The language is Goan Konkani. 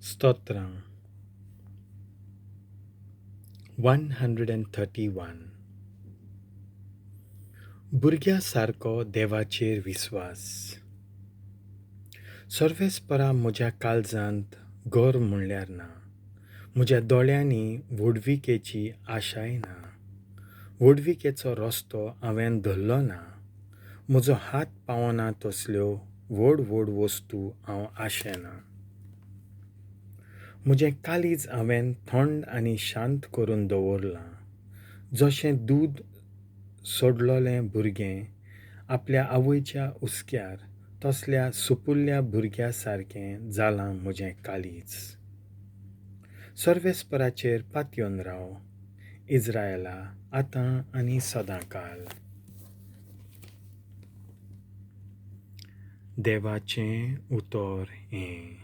स्तोत्रां 131. भुरग्या सारको देवाचेर विस्वास. सर्वेस्परा म्हज्या काळजांत गर्व म्हणल्यार ना, म्हज्या दोळ्यांनी व्हडविकेची आशाय ना. व्हडविकेचो रस्तो हांवें धरलो ना, म्हजो हात पावना तसल्यो व्हड व्हड वस्तू हांव आशेना. म्हजें काळीज हांवें थंड आनी शांत करून दवरलां, जशें दूद सोडलेलें भुरगें आपल्या आवयच्या हुस्क्यार, तसल्या सुपुल्ल्या भुरग्या सारकें जालां म्हजें काळीज. सर्वेस्पराचेर पातयेवन राव इज्रायला, आतां आनी सदांकाल. देवाचें उतर हें.